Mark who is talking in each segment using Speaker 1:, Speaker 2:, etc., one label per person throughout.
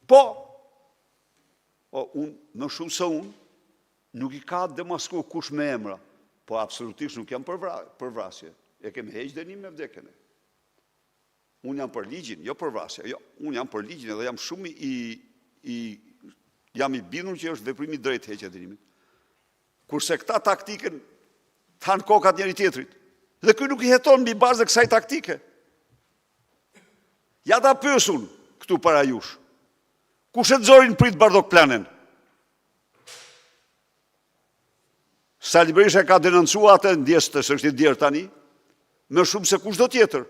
Speaker 1: Po, o, unë, më shumë se unë, nuk i ka demasku kush me emra, po absolutisht nuk jam për, vra, për vrasje. E kemi heq dënim me vdekje. Unë jam për ligjin, jo për vrasje. Jo, unë jam për ligjin edhe jam shumë i, i jam i bindur që është veprim i drejtë heqja e dënimit. Kurse këta taktikën të hanë kokat njëri tjetrit. Dhe ky nuk i heton mbi bazë të kësaj taktike. Ja ta pyes unë këtu para jush. Kush e nxori në pritë Bardhok Planen? Sali Berisha ka denoncuar atë ndjesë se është i ndjerë tani, më shumë se kushdo tjetër.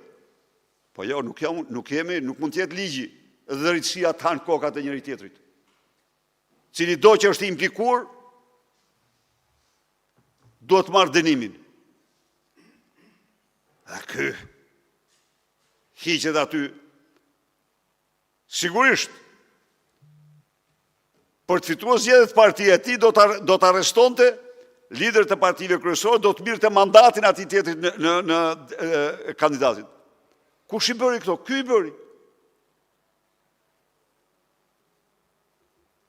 Speaker 1: Po jo, nuk, jam, nuk jemi, nuk mund të jetë ligji dhe drejtësia të hanë kokat e njëri tjetrit. Cilido që është i implikuar, duhet të marrë dënimin. Dhe ky, hiqet aty, sigurisht, për të fituar zgjedhjet partia e tij, do të, do të arrestonte liderët e partive kryesore, do të merrte mandatin atij tjetrit në, në, në e, kandidatit. Kush i bëri këto? Ky i bëri.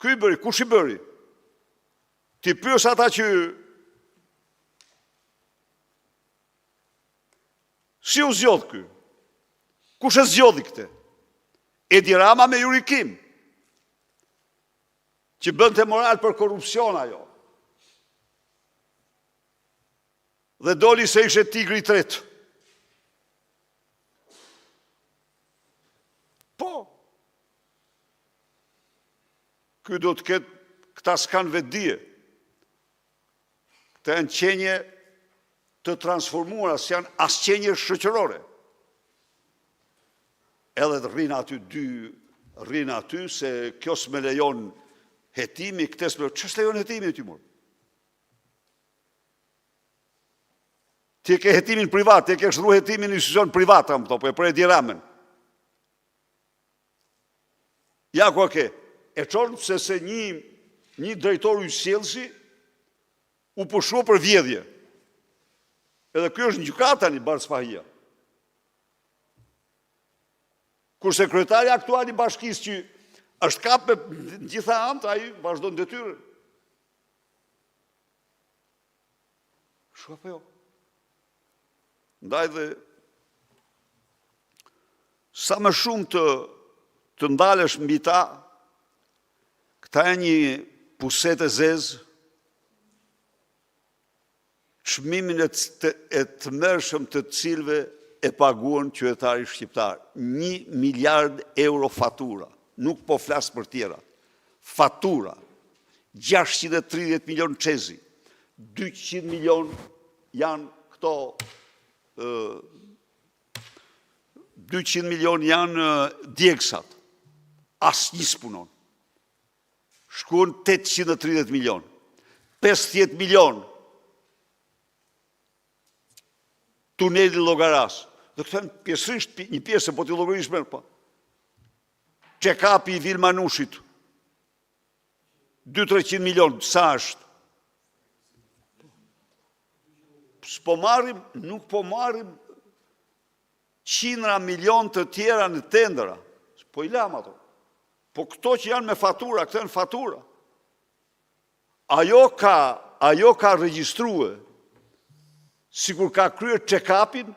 Speaker 1: Ky i bëri, kush i bëri? T'i pyes ata që Si u zgjodh ky? Kush e zgjodhi këtë? Edi Rama me Yuri Kim. Që bënte moral për korrupsion ajo. Dhe doli se ishte tigri i tretë. Po. Ky do të ketë, këta s'kanë vetëdije. Këta janë qenie të transformuara, s'janë as qenie shoqërore. Edhe të rrinë aty dy, rrinë aty, se kjo s'me lejon hetimi, këtë s'me... Që s'lejon hetimi ty, mor? Ti e ke hetimin privat, ti e ke shndërru hetimin në institucion privat, më po, po e për Edi Ramën. Ja ku e ke. E çon se se një, një drejtor ujësjellësi u pushua për vjedhje. Edhe ky është në gjykatë tani, Bardh Spahia. Kurse kryetari aktual i bashkisë që është kap me të gjitha anët, ai vazhdon detyrën. Shu apo jo? Ndaj dhe sa më shumë të, të ndalesh mbi ta, këta janë një pusetë e zezë, çmimin e, të, e tmerrshëm të cilëve e paguan qytetari shqiptar. Një miliard euro fatura, nuk po flas për tjera. Fatura, 630 milion CEZ-i, 200 milion janë këto 200 milion janë djegsat. Asnjë s'punon. Shkuan 830 milion. 50 milion tuneli i Llogarasë. Dhe këto janë pjesërisht një pjesë, po t'i llogarisësh më po. Check-up-i i Vilma Nushit. 2-300 milion, sa është? S'po marrim, nuk po marrim qindra milion të tjera në tendera. Po i lamë ato. Po këto që janë me fatura, këto janë fatura. Ajo ka, ajo ka regjistrue, sikur ka kryer check-upin,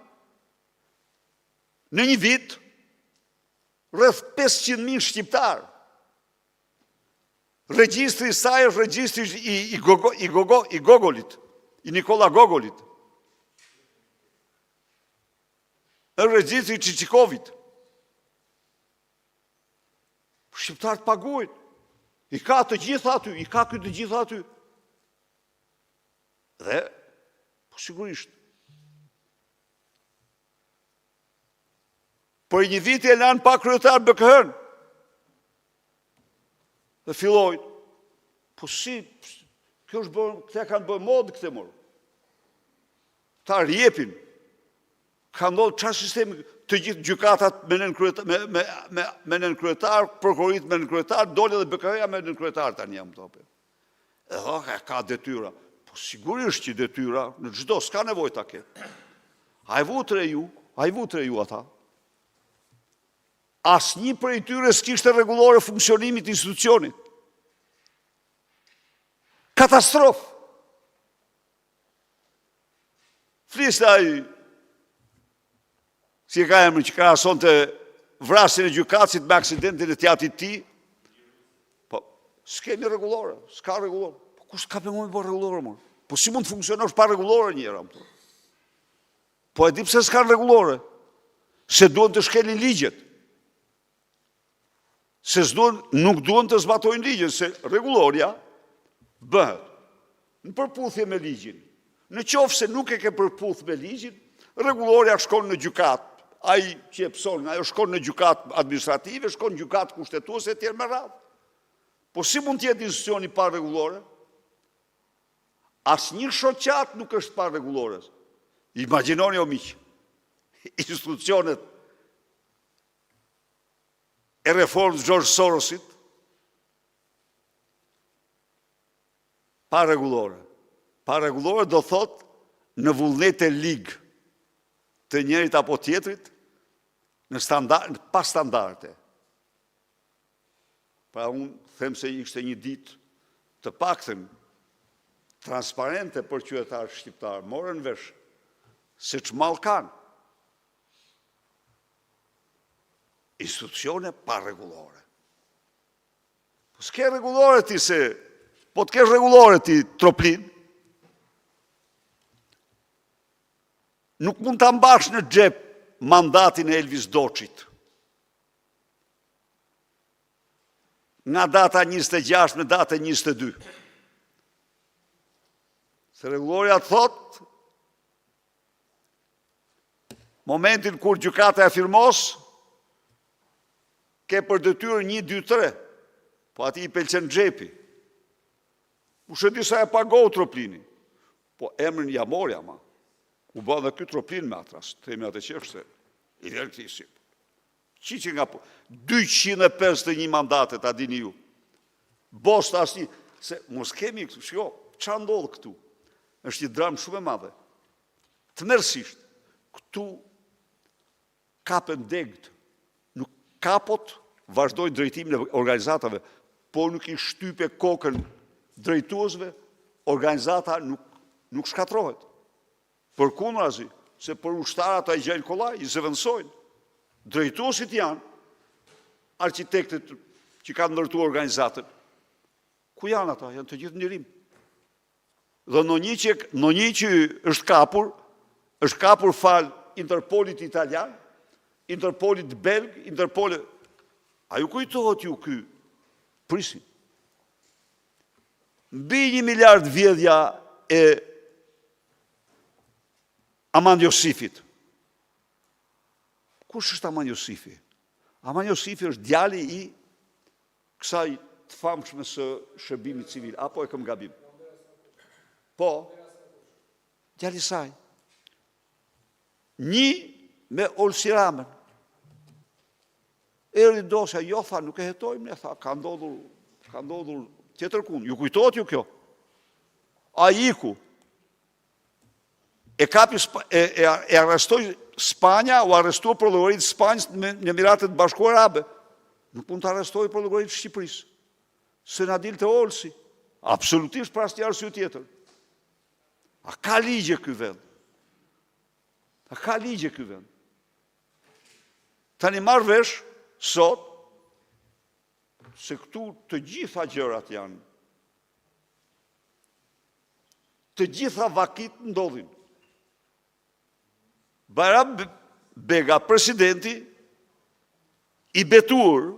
Speaker 1: në një vit, rreth 500.000 shqiptar. Regjistri i saj është regjistri i, i, Gogo, i, Gogo, i Gogolit, i Nikola Gogolit. Është regjistri i Çiçikovit. Shqiptarët paguajnë. I ka të gjitha aty, i ka ky të gjitha aty. Dhe, po sigurisht, për një vit e lanë pa kryetar BKH-në. Dhe fillojnë. Po si, kjo është bërë, këta kanë bërë modë këtë mor. Ta rjepin. Ka ndodhur çfarë sistemi të gjithë gjykatat me nënkryetar me me me me nënkryetar, prokuroritë me nënkryetar, doli edhe BKH-ja me nënkryetar tani jam tope. Edhe ka, ka detyra. Po sigurisht që detyra në çdo s'ka nevojë ta ketë. A e vutë re ju? A i vutë re ju ata? Asnjë prej tyre s'kishte rregullore funksionimi të institucionit. Katastrofë! Fliste ai, si e ka emrin që krahasonte vrasjen e gjykatësit me aksidentin e të jatit të tij, po, s'kemi rregullore, s'ka rregullore. Po kush të ka penguar me bërë rregullore, more? Po si mund të funksionosh pa rregullore njëherë? Po e di pse s'kanë rregullore? Se duan të shkelin ligjet. Se s'duan, nuk duan të zbatojnë ligjin, se rregullorja bëhet në përputhje me ligjin. Në qoftë se nuk e ke përputh me ligjin, rregullorja shkon në gjykatë. Ai që e pëson, ajo shkon në gjykatë administrative, shkon në gjykatë kushtetuese e tjerë me radhë. Po si mund të jetë institucioni pa rregullore? Asnjë shoqatë nuk është pa rregullore. Imagjinoni o miq, institucionet e reformës George Sorosit pa rregullore. Pa rregullore do thotë në vullnet e lig të njërit apo tjetrit në standard, pa standarde. Pra unë them se ishte një ditë të paktën transparente për qytetarët shqiptarë, morën vesh se ç'mall kanë. Institucione pa rregullore. Po s'ke rregullore ti se, po të kesh rregullore ti Troplin, nuk mund ta mbash në xhep mandatin e Elvis Doçit. Nga data 26 në datën 22. Se rregullorja thotë, momentin kur gjykata e firmos, ke për detyrë 1, 2, 3, po atij i pëlqen xhepi. Kush e di sa e pagoi Troplini? Po emrin ia mori ama. U bë dhe ky Troplin me atë rast, themi atë që është, i vjen këtij si. Qiqi nga po, 251 mandate, ta dini ju. Bosta asnjë, se mos kemi, shiko, ça ndodh këtu? Është një dramë shumë e madhe. Tmerrësisht, këtu kapen degët, nuk kapot, vazhdojnë drejtimin e organizatave, po nuk i shtype kokën drejtuesve, organizata nuk, nuk shkatërrohet. Përkundrazi, se për ushtarët ata i gjejnë kollaj, i zëvendësojnë. Drejtuesit janë arkitektët që kanë ndërtuar organizatën. Ku janë ata? Janë të gjithë në lirim. Dhe ndonjë që, ndonjë që është kapur, është kapur falë Interpolit italian, Interpolit belg, Interpolit... A ju kujtohet ju ky? Prisni. Mbi një miliard vjedhja e Aman Josifit. Kush është Aman Josifi? Aman Josifi është djali i kësaj të famshme së shërbimit civil, apo e kam gabim? Po, djali i saj. Një me Olsi Ramën. Erdhi dosja, jo, tha, nuk e hetojmë ne, tha, ka ndodhur, ka ndodhur tjetërkund. Ju kujtohet ju kjo? Ai iku. E kapi, e, e, e arrestoi Spanja, u arrestua për llogari të Spanjës në, në Emiratet e Bashkuara Arabe. Nuk mund të arrestohej për llogari të Shqipërisë. Se na dilte Olsi. Absolutisht për asnjë arsye tjetër. A ka ligje ky vend? A ka ligje ky vend? Tani marr vesh sot se këtu të gjitha gjërat janë. Të gjitha vakitë ndodhin. Bajram Bega, presidenti, i betuar.